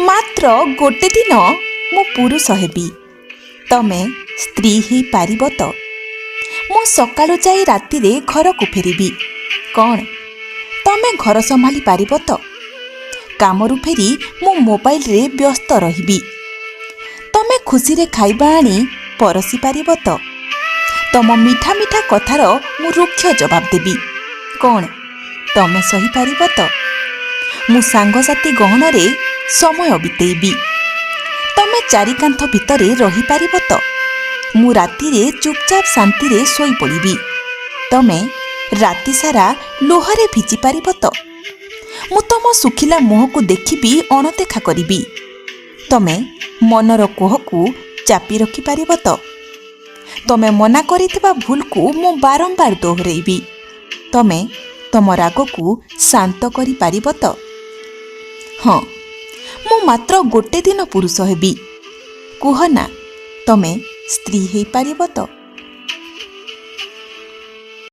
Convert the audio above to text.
ମାତ୍ର ଗୋଟେ ଦିନ ମୁଁ ପୁରୁଷ ହେବି, ତମେ ସ୍ତ୍ରୀ ହେଇପାରିବ ତ? ମୁଁ ସକାଳୁ ଯାଇ ରାତିରେ ଘରକୁ ଫେରିବି, କ'ଣ ତମେ ଘର ସମ୍ଭାଳି ପାରିବ ତ? କାମରୁ ଫେରି ମୁଁ ମୋବାଇଲରେ ବ୍ୟସ୍ତ ରହିବି, ତମେ ଖୁସିରେ ଖାଇବା ଆଣି ପରସି ପାରିବ ତ? ତମ ମିଠା ମିଠା କଥାର ମୁଁ ରୁକ୍ଷ ଜବାବ ଦେବି, କ'ଣ ତମେ ସହିପାରିବ ତ? ମୁଁ ସାଙ୍ଗସାଥି ଗହଣରେ ସମୟ ବିତେଇବି, ତମେ ଚାରିକାନ୍ଥ ଭିତରେ ରହିପାରିବ ତ? ମୁଁ ରାତିରେ ଚୁପଚାପ ଶାନ୍ତିରେ ଶୋଇପଡ଼ିବି, ତମେ ରାତି ସାରା ଲୁହରେ ଭିଜି ପାରିବ ତ? ମୁଁ ତମ ଶୁଖିଲା ମୁହଁକୁ ଦେଖିବି ଅଣଦେଖା କରିବି, ତମେ ମନର କୋହକୁ ଚାପି ରଖିପାରିବ ତ? ତମେ ମନା କରିଥିବା ଭୁଲକୁ ମୁଁ ବାରମ୍ବାର ଦୋହରେଇବି, ତମେ ତମ ରାଗକୁ ଶାନ୍ତ କରିପାରିବ ତ? ହଁ, ମୁଁ ମାତ୍ର ଗୋଟେ ଦିନ ପୁରୁଷ ହେବି, କୁହ ନା, ତମେ ସ୍ତ୍ରୀ ହେଇପାରିବ ତ?